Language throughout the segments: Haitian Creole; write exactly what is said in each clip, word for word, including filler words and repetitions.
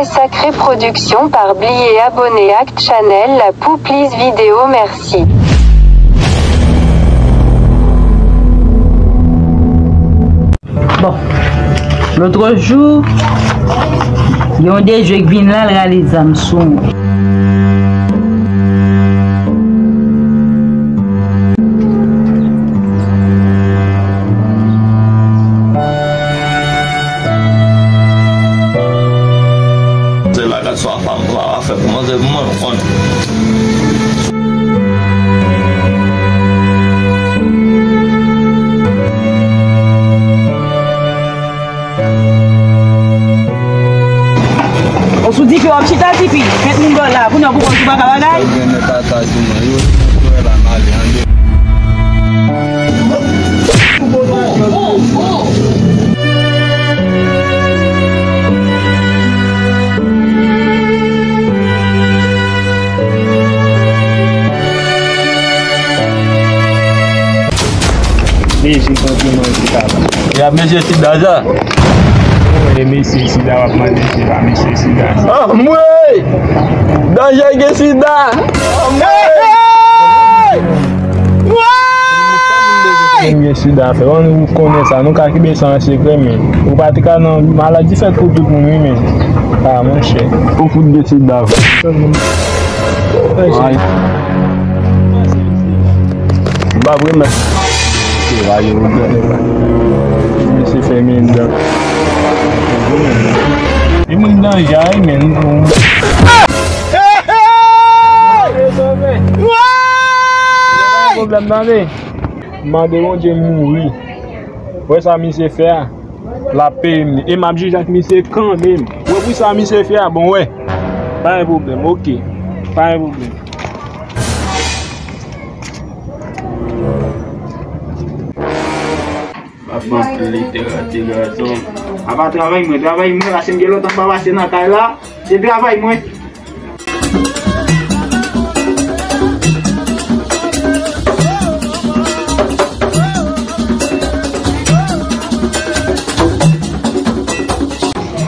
Sacré Production pa bliye abòne ak channel la pou plis videyo, mèsi. Bon, lòt jou, yon de jwe k vin la, l rale zam sou mwen. Se la gad sa pa fè pou manzè pou mwen, ou konn. Ou sou dife w ap chita, tifi. Fèt moun dòl la. Kounye a pou kòm si w pa ka bagay. Yo gen nèg ataj sou mwen. Yo, yo la, m ale, ann. Bezi konpli manje kaka. Y ap mesye sida sa. E mesye sida w ap mande se pa mesye sida sa. Anmwey! Danje gen sida! Anmwey! Anmwey! Anmwey! Gen sida fè. Ou konnen sa, nou ka kenbe sa an sekrè, men. Ou pa te ka nan maladi fèt pou tout moun, wi, men. Ah, monchè. Ou fout gen sida fè. Ay. M pa vre mèt. Mesye fèmen dan. E moun danje a, men. Pwoblèm tande. Mande Bondye mouri. Wè sa misye fè a. L ap peye m li. E m ap jije ak misye kanmenm. Wè pou sa misye fè a, bon, wè. Pa gen pwoblèm, oke. Pa gen pwoblèm. Ap anpil literati, gason. Apa travay mwen, travay mwen, paske m gen lontan m pa pase nan kay la. Se travay mwen.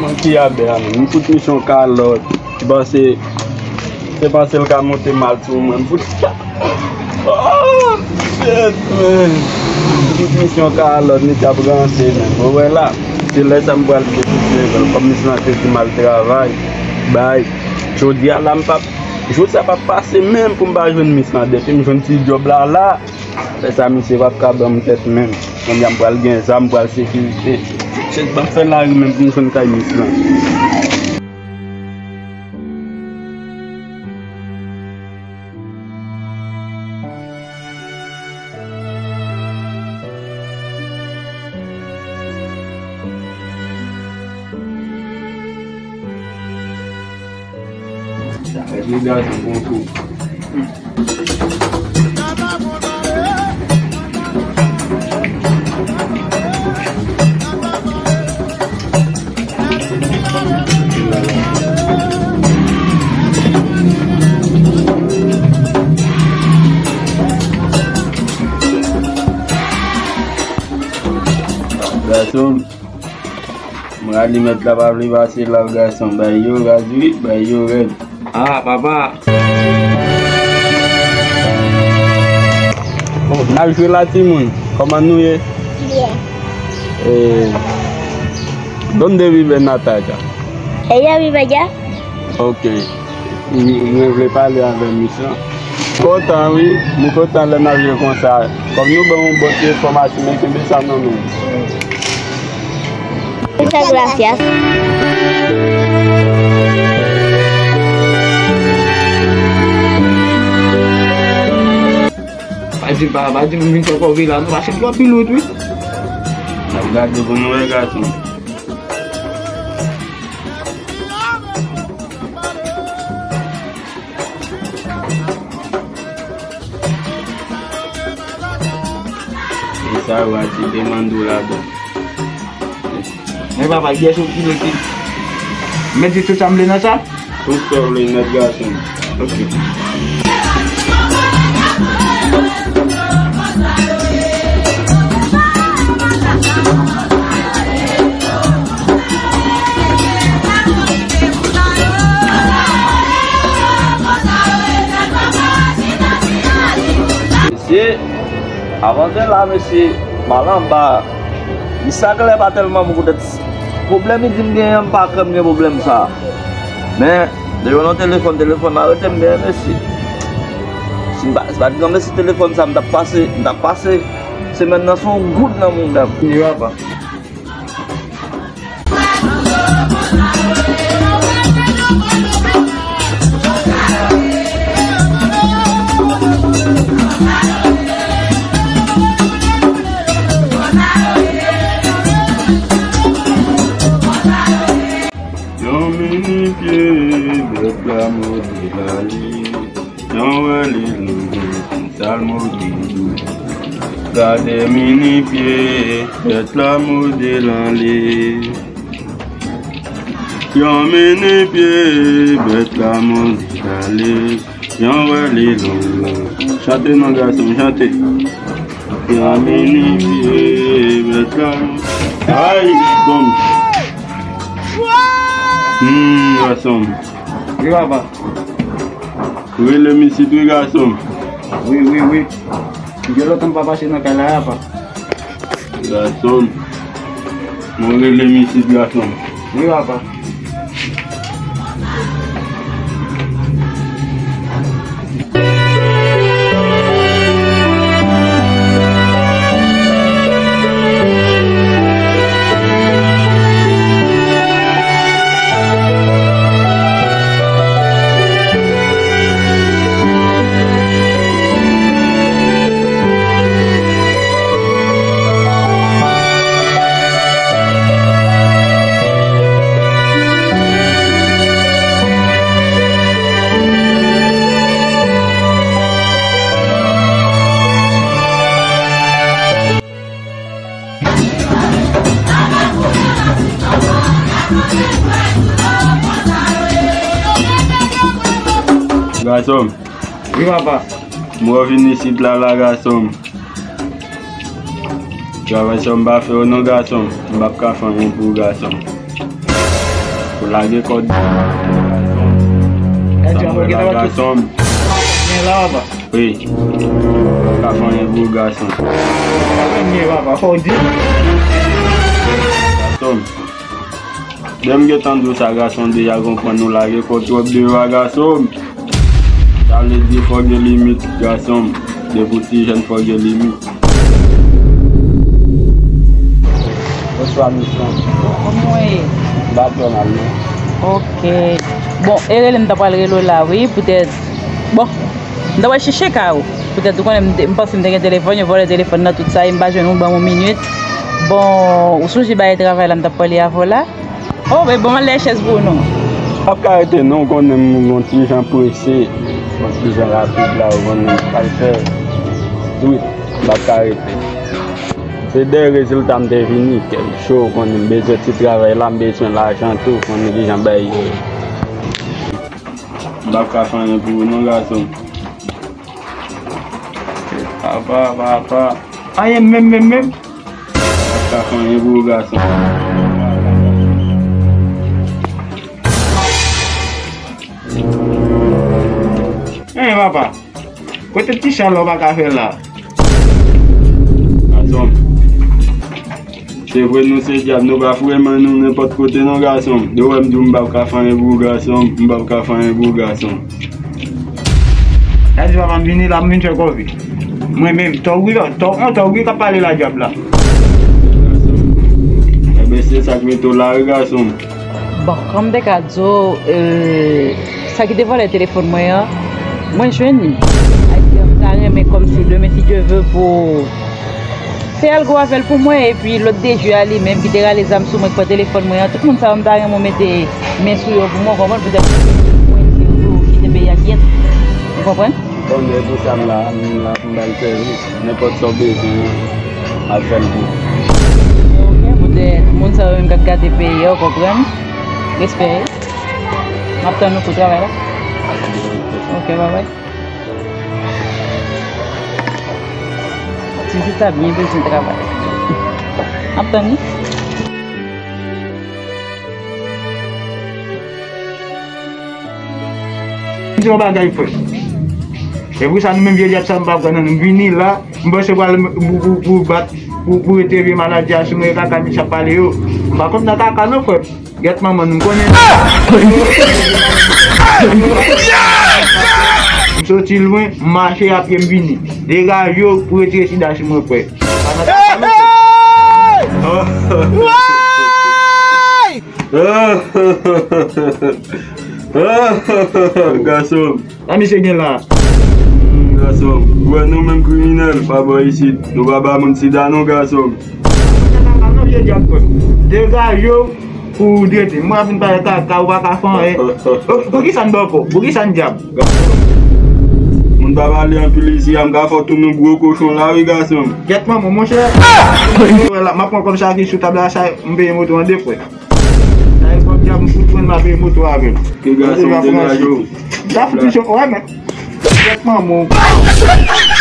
Manti a bè a, men. M fout misyon kalòt. M panse, se panse l ka monte mal sou mwen. M fout, oh, shit, man. M fout misyon kalòt, li t ap ranse, men. Ou wè la, se lè sa m pral depite, men. Kòm misyon an te di m al travay, bay. Jodi a la, m p ap, jodi a p ap pase menm pou m pa jwenn mis lan. Depi m jwenn ti djòb la, la, apre sa, misye p ap ka ban m tèt menm. Kounye a, m pral gen zam, m pral sekirite. Chèk ban m fè lari menm pou m jwenn kay mis lan. Sa fè de gason konkou. Gason, m rale mèt la pa vle pase la, gason, bay yo raz wi, bay yo rèd. Ah, papa. Bon, n ap jwe la, timoun. Kòman nou ye? Byen. Eh, ¿dónde vive Natalia? Ella vive allá. Ok. M, mwen vle pale avè misye. Kontan, wi. Nou kontan lè n ap jwe konsa. Kòm nou ban yon bon ti enfòmasyon, men kenbe sa nan men w. Muchas gracias. Pa di, pa, pa di m vin fè kòve la, non, paske m twò pilout, wi. N ap gade pou nou wè, gason. E sa yo a ti demando ladan. Men papa, pyès ou ki mete. Mete tout sa m vle nan sa? Tout sa w vle nèt, gason. Ok. Avan de la, mesye, m al anba. Li sa genlè pa tèlman bon poutèt pwoblèm li di m genyen an, m pa kwè m gen pwoblèm sa. Men, depi w nan telefòn, telefòn nan rete m byen, mesye. Si m pa, si pa t granmesi telefòn sa, m t ap pase, m t ap pase semèn nan sou yon goud nan mouda m. Li va pa. Yon mini pye bèt la mòde la li. Jan w wè li long, konsa l mòde dou. Gade mini pye bèt la mòde lan li. Yon mini pye bèt la mòde lan li. Jan w wè li long. Chante non gason, chante. Yon mini pye bèt la mòde. Ay, bon. Hmm, gason. Wi, papa. Rele m isit wi, gason m. Wi, wi, wi. Gen lontan m pa pase nan kay la, papa. Gason m. Mwen rele m isit, gason m. Wi, papa. Gason m. Wi, papa. Mwen vin isit la, la, gason m. Travay sa m pa fè w non, gason m. M p ap ka fè anyen pou w, gason m. Ou lage kòd. Sa m wè la, gason m. Wi. M p ap ka fè anyen pou w, gason m. Gason m. Lè m gentan di w sa, gason, deja konprann ou lage kò twòp devan, gason m. Sa vle di fò gen limit, gason m. Depi w ti jèn, fò gen limit. Bonswa, mesye. Kòman w ye? M pa twò mal, non. Ok. Bon, e rele m ta pral rele w la, wi, poutèt. Bon, m ta pral chèche kay ou. Poutèt ou konnen m te, m panse m te gen telefòn, yo vòlè telefòn nan, tout sa, e m pa jwenn ou, ban m yon minit. Bon, ou sonje bagay travay la m t ap pale avè w la? Oh, men bon, m al lèyè chèz pou ou non. M p ap ka rete non, ou konnen m yon ti jan prese, yon ti jan rapid la, ou konnen m pral fè twit, m p ap ka rete. Se dèyè rezilta m te vini, kè m cho, ou konnen m bezwen ti travay la, m bezwen lajan tou, ou konnen ki jan bagay yo ye. M p ap ka fè anyen pou ou non, gason m. Papa, papa. Anyen menm, menm, menm. M p ap ka fè anyen pou ou, gason. Anyen, papa. Kote ti chan la w pa ka fè la? Gason m. Se vre nou se dyab, nou pa foure men nou nenpòt kote non, gason m. Depi w wè m di w m p ap ka fè anyen pou ou, gason m, m p ap ka fè anyen pou ou, gason m. Sa di papa m vini la, m vin fè kòve. Mwen menm, tòg wi, tòg, on tòg wi k ap pale la dyab la. Gason m. Enben, se sa k mete w la wi, gason m. Bon, kòm m te ka di w, euh, sa ki te vòlè telefòn mwen an, mwen jwenn li. Ayiti an, m ta renmen kòmsi demen, si Dye ve, pou fè algo avè l pou mwen, epi lòt de jwe a li menm ki te rale zam sou mwen, k pran telefòn mwen an, tout moun sa yo, m ta renmen w mete men sou yo pou mwen, w konprann, poutèt mwen, se yo tou kite peyi a kyèt. Ou konprann? Bon, e pou sa m la, m la pou m ba l sèvis. Nenpòt sa w bezwen an, m ap fè l pou ou. Ok, poutèt moun sa yo menm k ap gate peyi a, w konprann. Respè. M ap tann ou pou travay la. Ok, babay. Tizit la byen bezwen travay. M ap tann li. M di yon bagay, frè. E pou sa, nou menm vye dyab sa, m pa kwè nan nou. M vini la, M panse pral pou, pou, pou bat, pou, pou rete vye maladi a sou mwen, kaka misye ap pale yo. M pa konn nan kaka non, frè. Gèt manman nou, m konnen. M soti lwen, m mache apye m vini. Degaje w pou retire sida sou mwen, frè. M pa nan kaka non, frè. Gason. Sa misye gen la? Gason, ou wè nou menm kriminèl pa bò isit. Nou pa ba moun sida non, gason. Degaje w pou w drete. Mwen ap vin pale kaka, ou pa ka fè anyen. Pou kisa n ba w kò? Pou kisa n dyab? Moun pa pale anpil isi a, m ka fè w tounen gwo kochon la wi, gason. Gèt manman, monchè. M ap pran kòb sa ki sou tab la, sa m peye moto an de fwa. Sa e kòb dyab m fout pran, m a peye moto avè l. Ke gason degaje w. Sa fout misye, wè, men. Gèt manman w.